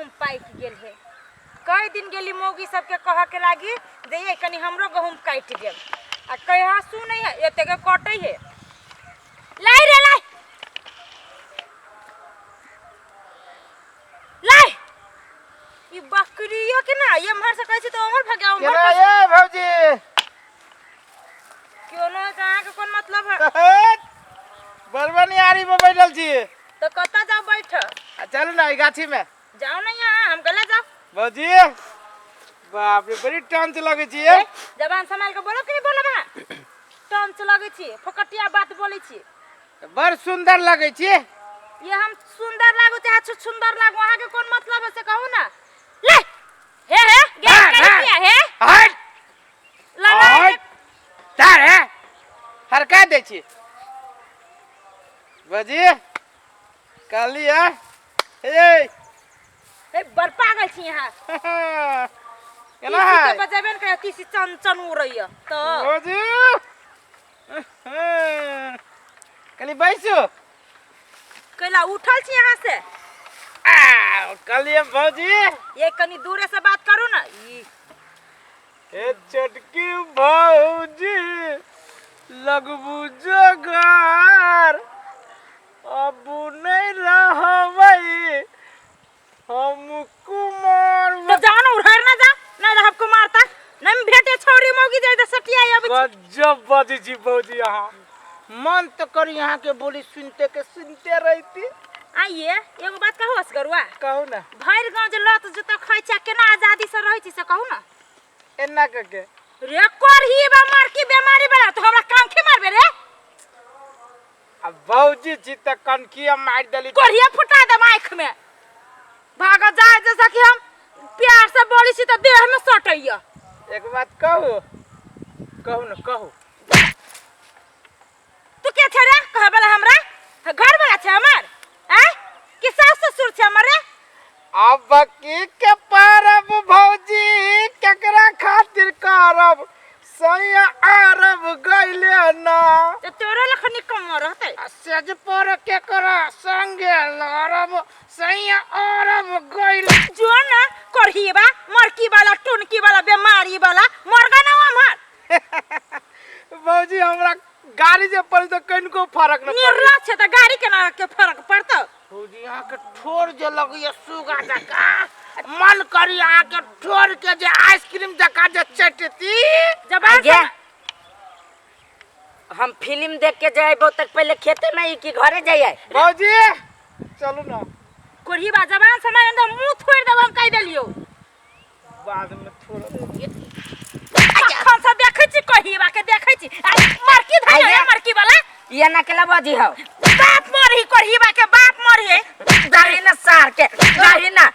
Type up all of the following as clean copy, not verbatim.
गहूम पाकि गेल है। कई दिन गेली मौगी सबके कह के लागी जे ये कनी हमरो गहूम काटि देब, आ कहा सुनै है एते के कटै है। लाई रे लाई लाई, ई बकरियो के ना एम्हर से कहै छी तऽ ओम्हर भगाओ। केना ये भौजी? क्यों ना अहाँ के कोन मतलब है? बरबनियारी में बैठल छी। तो कतऽ जाओ बैठ? आ चलू ना ई गाछी में। जाओ ना यहाँ, हम गला जाओ। भौजी बाप रे, बड़ी टांच लगै छी। ए, जबान संभाल के बोलो कि नहीं बोलब अहाँ? टंच लगै छी, फोकटिया बात बोलै छी। बड़ सुंदर लगै छी। ये हम सुंदर लागू चाहे सुंदर लागू, अहाँ के कोन मतलब है से कहू ना। ले हे हे गे ना, करी ना। किया हे हट लगा। हट तार है हरका दै छी। भौजी कहली है हे। हे बड़ पागल छी अहाँ। केना तीसी है के बजेबे ने करे, तीसी चन चन उड़ैया तो। भौजी कनी बैसू। कैला उठल छी अहाँ से? आ कहलियै भौजी। ये कनी दूरे से बात करू ना ई। ए छोटकी भौजी लगबू जोगार, अब नहीं रहबै हम कुमार। तो जाओ ना उड़ार ना, जा नहीं रहब कुमार ता नहीं भेटे छौरी मौगी जाय त सटिया आबै छी। गजब बजै छी भौजी अहाँ, मन तो करी अहाँ के बोली सुनते के सुनते रहती। आइए एगो बात कहू असगरुआ? कहू ना। भरि गाँव जे लत जुत्ता खाइ छै, केना आजादी से रहै छी से कहू ना। एना करके रे करही बा मार की बेमारी बड़ा तो हमरा कांखी मारबे रे। आ भौजी छी त कनखिया मारि देली। कोढ़िया फुटा देब आँखि में। भाग जाय जैसा कि हम प्यार से बोली छी त देह में सटैया। एक बात कहू? कहू ना कहू। तू के छे रे कहै वाला हमरा? घर वाला छे हमर आय कि सास ससुर छे हमर रे? अब की के परब भौजी केकरा खातिर करब, सैया अरब गइले ना। तो तोरो लखनी कम रहतै। आ सेज पर केकरा संगे लड़ब, सैया अरब गइले। जो ना करहीबा मरकी वाला टुनकी वाला बीमारी वाला मरगा ना हमर। भौजी हमरा गाड़ी जे पड़ी तो कनिको फरक न पड़ी। निर्लज छे त गाड़ी केना के फरक पड़तौ? भौजी अहाँ के ठोर जे लगैया सुगा जकाँ, मन करी अहाँ के ठोर के जे आइसक्रीम जकाँ जे चटती। जबान आगे। से हम फिल्म देख के जाए तक पहले खेते में ही कि घरे जाइए? भौजी चलू ना। कोढ़ीबा जबान समय अंदर मुंह थोड़ देब हम कहि देलियो। बाद में थोड़ा अखन से देखै छी कहीबा के देखै छी आ मरकी धइयो आइए। मरकी वाला ये ना केला बाजी हो। बाप मरही कोढ़ीबा के बाप मरही। दही ना सार के दही ना,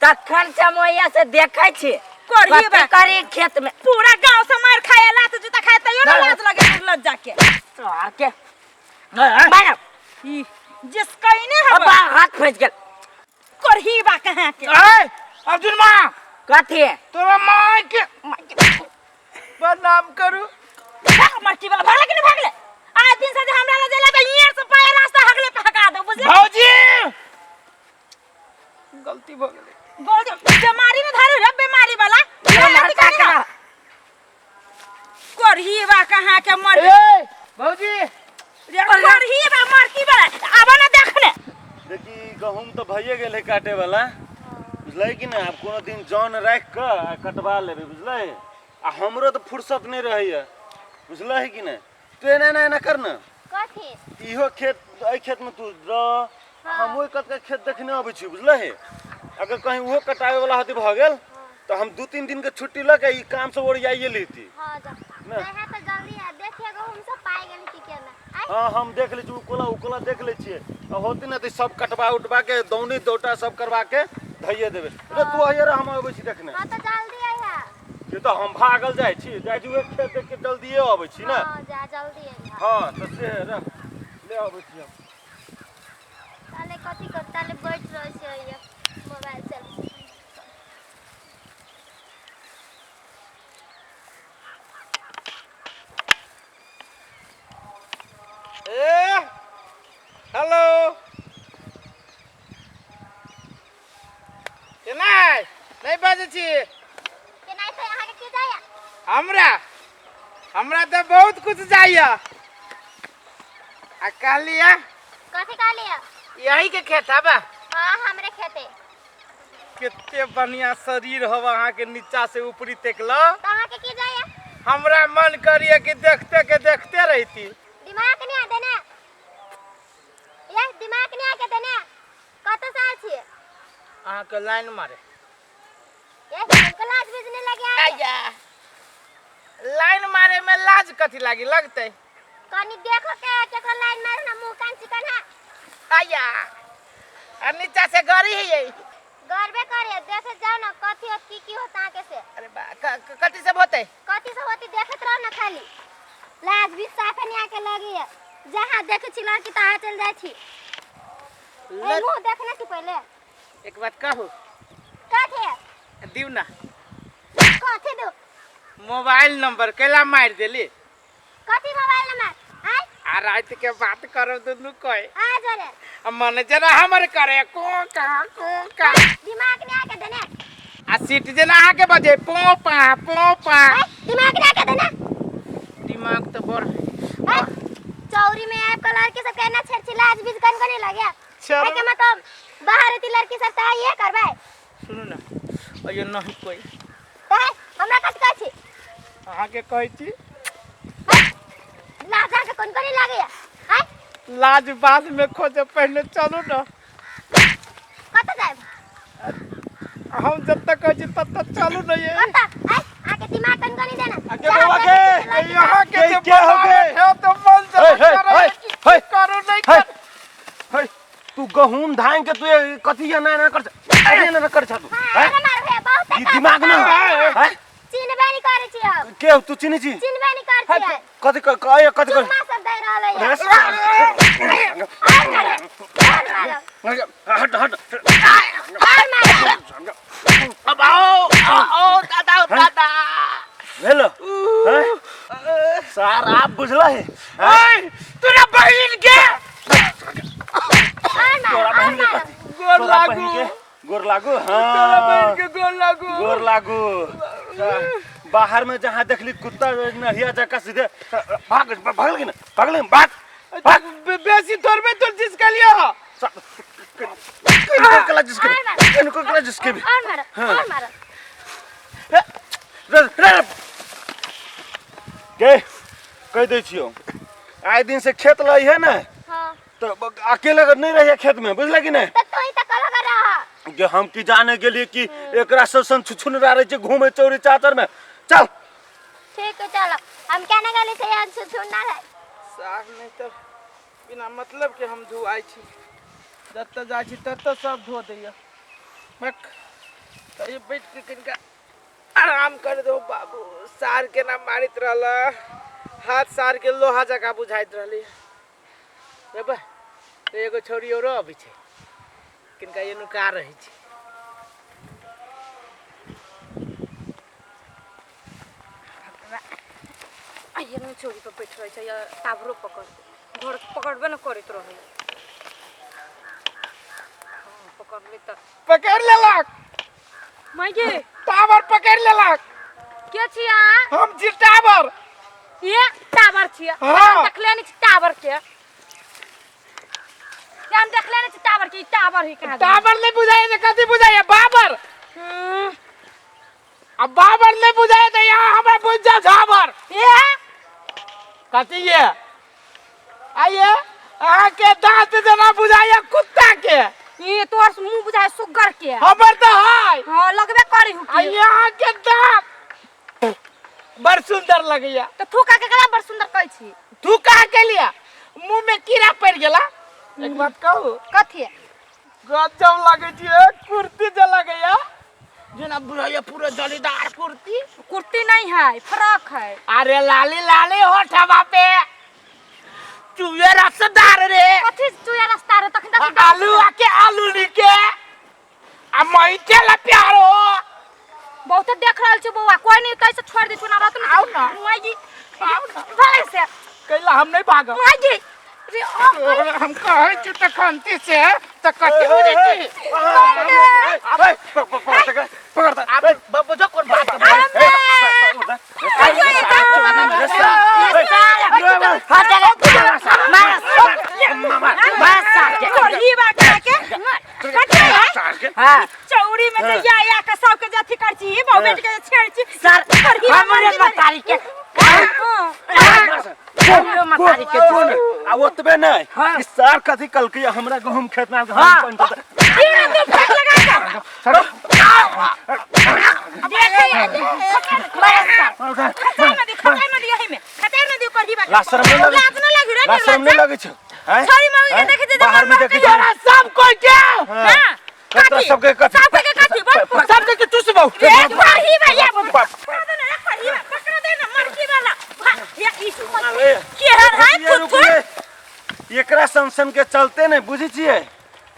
तखन से मोया से देखै छी कोढ़ीबा। कथी करी खेत में। पूरा गांव से मार खाए लात जूता खाए तैयो ना लाज लगे निर्लज जाके। सार के मारो। ई जिस कइने अब हब हाथ फंस गेल। कोढ़ीबा कहाँ के। ए अर्जुन माँ। कथी? तोरा माय के प्रणाम करू। भाग मरकी वाला भागले कि नहीं भागले? आज दिन से जे हमरा लग जेला त इहाँ से पाए रास्ता हगले पे हगा दो बुझले। भौजी गलती भ गेलै। गोल बीमारी में धरे रे बीमारी वाला। मारता का कोढ़ीबा कहाँ के मर। ए भौजी रे कोढ़ीबा मरकी वाला आब ना देखने। देखी गहूम तो भइए गेल है काटे वाला, बुझलै कि ना? आब कोनो दिन जन राखि कऽ आ कटवा लेबै, बुझलै? आ हमरो तऽ फुर्सत नहि रहैया, बुझलै कि नहि? तू एना एना एना कर ना। कथी? इहो खेत एहि खेत में तू रह, हम ओहि कत के खेत देखने अबै छी, बुझलै? अगर कहीं ओहो कटावे वाला होती भऽ गेल तऽ हम 2-3 दिन के छुट्टी लऽ के ई काम सब ओरियाइए लेती। हाँ जा। ना। नहीं तो जल्दी आ, देखिए गहूम सब पाइ गेल की केना। आइ हाँ हम देख लै छी, उकोला उकोला देख लै छियै। आ होती ना तऽ सब कटवा उटवा के दौनी दौटा सब करवा के धइए देबै। रे तू आइए रे, हम अबै छी देखने। हाँ तो जल्दी आइहा। से तऽ हम भागल जाइ छी, जाइ छी उहे खेत देख के जल्दिए अबै छी ना। हाँ जा जल्दी आइहा। हाँ तऽ से रह ले अबै छी हम। ताले कथी कर, ताले बैठ रहै छै मोबाइल चल। ए हेलो। केना है नहि बाजै छी केना है अहाँके की जाइया हमरा हमरा तऽ बहुत कुछ जाइया आ कहलियै कथी कहलियै यही के खेत हबा हाँ हमरे खेते कते बढ़िया शरीर हवा अहाँके नीचा से ऊपरी तकला तऽ अहाँके की जाइया हमरा मन करिए कि देखते के देखते रहती दिमाग नहीं आते ना ये दिमाग नहीं आके देने कत साल छियै अहाँके लाइन मारे ये हमको लाज बीज नहीं लगे आके आया लाइन मारे में लाज कथी लागी लगतै कनी देखो के केकरो लाइन मारे ना मुंह कान चिकन है आया आ नीचा से गरी है ये गरबे करे देखे जाओ ना कथी हो की की होता आके से अरे बा कथी सब होतै कथी सब होती देखत रहो ना खाली लाज भी साफे नहीं आके लगी है जहाँ देखे छी लड़की तहाँ चल जाए छी ए, मुंह देखने छी पहले एक बात कहू कथी दिउ ना कथी दू मोबाइल नंबर कैला मारि देली कथी मोबाइल नंबर आय आ रात के बात करब दुनू कोई आ जरे आ मैनेजर हमर करे को का को का दिमाग नहीं आके देने आ सीट जेना अहाँके बजे पो पा पो पा आय दिमाग नहीं आके देने दिमाग तो बड़ आय चौरी में आब के लड़की सब कहना छेड़छी लाज बीज कन कने लगे चलो। के मतलब बाहर रहती लड़की सब त ये करबै सुनू ना अयो नहीं कोई त हमरा कथी कहै छी अहाँके कहै छी लाज आके कोन कोनी लागैया आय लाज बाद में खोजे पहले चलू ना कत जायब हम जब तक कहै छी तब तक चलू ना ये कत आय आके दिमाग कन कोनी देना आगे बौआ के यहाँ के के जे के हो बनावट गए? है तो मन से हे, हे, करे हे, कि हे, करू नहीं हे, कर हे, तू गहूम धान के तू ये कथी एना एना कर एना एना कर तू हां हैं? अरे मार भैया बहुत ई दिमाग ना हैं? चिन्हबे नहीं करै छी हम के हो, तू चिन्है छी चिन्हबे नहीं करै छी कथी कथी कर चुम्मा सब दे रहल है अरे, और मारो और मारो हट हट और मारो अब आओ आओ दादा दादा हेलो हैं? सार आप बुझला है ओए तोरा बहिन के और मारो तोरा और बहिन के मारो कथी गोर तोरा बहिन लागू के गोर लागू तोरा बहिन हाँ के गोर लागू गोर लागू बाहर में जहाँ देखली कुत्ता नहिया जका सीधे भाग भागल कि ना भागल भाग भाग बेसी थोड़बे तो जिसका लिया हो इनको कला जिसके और मारो इनको कला जिसके भी और मारो और मारो रे रे के कह दै छियौ आइ दिन से खेत लई है ना हां तो अकेले नहीं रहिए खेत में बुझल कि नहीं त तू ही त कल कर रहा जे हम की जाने के लिए कि एकरा सब सन छुछुन रहे छै घूमे चौरी चाचर में चल ठीक है चलो हम क्या ना गली से यहाँ सुनना है साफ नहीं तो बिना मतलब के हम धोआइ छी जतऽ जाइ छी ततऽ सब धो दैया बक तऽ बैठ के कनिका आराम कर दो बाबू सार के ना मारित रहल हाथ सार के लोहा जकाँ बुझाइत रहली रे बा तऽ एगो छौड़ी औरो अबै छै किनका ये नुका रहै छै आइए ने चोरी पर बैठ रहै छै या टावरो पकड़ घर पकड़बे न करैत रहै हाँ, पकड़ले तऽ पकड़ि लेलक माय गे टावर पकड़ि लेलक के छी अहाँ हम छी टावर ये टावर छियै हाँ। हम देखले नहि छी टावर के ये हम देखले नहि छी टावर के ई टावर ही कहाँ गेलै? टावर नहीं बुझाइए तऽ कथी बुझाइए बाबर हम्म, आ बाबर नहीं बुझाइए तऽ यहाँ हमरा बुझ जाओ झाबर ये कथी ये आइए अहाँके दाँत जेना बुझाइए कुत्ता के ये तोहर मुंह बुझाय सुग्गर के हमर तऽ है हाँ लगबे करी हूँ आ अहाँके दाँत बड़ सुंदर लगैया तऽ थूका के केना बड़ सुंदर कहै छी तू कहा के लिया मुंह में कीड़ा पड़ गेला एक बात कहू कथी गजब लगै छै कुर्ती जे लगैया जेना बुझाइया पूरा जलीदार कुर्ती कुर्ती नहीं है फ्रॉक है अरे लाली लाली होठ पे चूहे रसदार रे कथी चूहे रास्ता रे तखन तक आलू आके आलू निके आ मैटे ला प्यार हो बहुते देख रहल छी बौआ कोई नहीं कैसे छोड़ दे ना रहत आउ ना। माई आउ ना। भले से कैला हम नहीं भागब माई रे ओ हम कहै छी तखनती से तऽ कथी बुझै छी पकड़ पकड़ पकड़ त आब बाबू जो कोन बात मार सार के कोढ़ी बा के कटे है हाँ चौड़ी में जे या या के सबके जे अथी कर छी बहु बेटी के जे छेड़ छी सर कोढ़ी बा हमरे मर्जी बा। मतारी के हाँ। हमरे मतारी के आ ओतबे नहीं हाँ। ई सार कथी कलकै हमरा गहूम खेत में हाँ। हम पंच तीनों तो फेंक लगा के मार सार खतरा न दी खतरा न दी एही में खतरा न दी कोढ़ी बा के। लाज शरम नहीं लगे लाज न लगी रे लाज शरम नहीं लगे छौ हैं? छोरी मौगी के हैं? देखै छै जे बाहर में मन देखै मर छै सब कोई के हां कतरा सबके कथी सबके के कथी बोल सब के चुसबौ ए कोढ़ी बा ये पकड़ दे ना रे कोढ़ी बा पकड़ दे ना मरकी वाला ये ई अरे, केहन है रुकिए, थुथु रुकिए। एकरा संसन के चलते ने बुझी छियै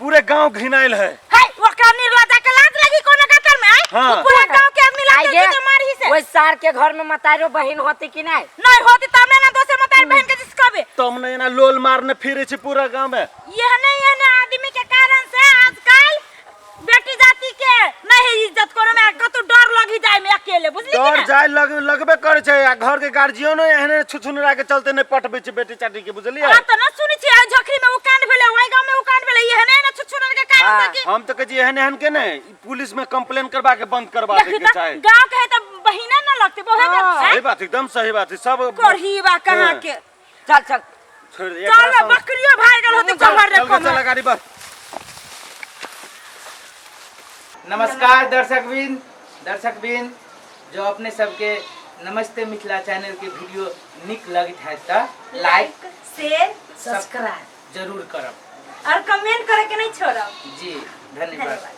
पूरे गांव घिनाइल है है ओकरा निर्लजा के लाज लगी कोनो कतर में आय हाँ। उ पूरा गांव के आदमी आई लाज गे लगी तो मारही से ओइ सार के घर में मतारो बहिन होती कि नहीं नहीं होती तब ना दोसर मतारी बहन के जिस कहबे तब ने एना लोल मारने फिरे छै पूरा गांव में यहने यहने आदमी के कारण से आजकल बेटी जाति के नहीं इज्जत कोनो में कतौ डर लगी जाए में अकेले बुझली कि डर ना जाय लग लगबे करे छै आ घर के गार्जियनो एहने छुछुनरा के चलते ने पटबै छै बेटी चाटी के बुझलियै हम तो न सुनी छी आ झोखरी में उ कांड भेलै ओइ गांव में उ कांड भेलै यहने ने छुछुनर के कारण से कि हम तो कहै छी एहन एहन के ने ई पुलिस में कंप्लेन करवा के बंद करवा दे देखी के त चाहे गांव के है त बहिना न लगते बहु सही बात एकदम सही बात है सब कोढ़ी बा कहाँ हाँ। के चल चल छोड़ दे चल एकरा ना, सब- बकरियो भाग गेल होते कमर रे चल के कमर चल गाड़ी पर नमस्कार दर्शकबिन दर्शकबिन जो अपने सबके नमस्ते मिथिला चैनल के वीडियो निक लगत है त लाइक शेयर सब्सक्राइब जरूर करब और कमेंट करे के नहीं छोड़ब जी धन्यवाद।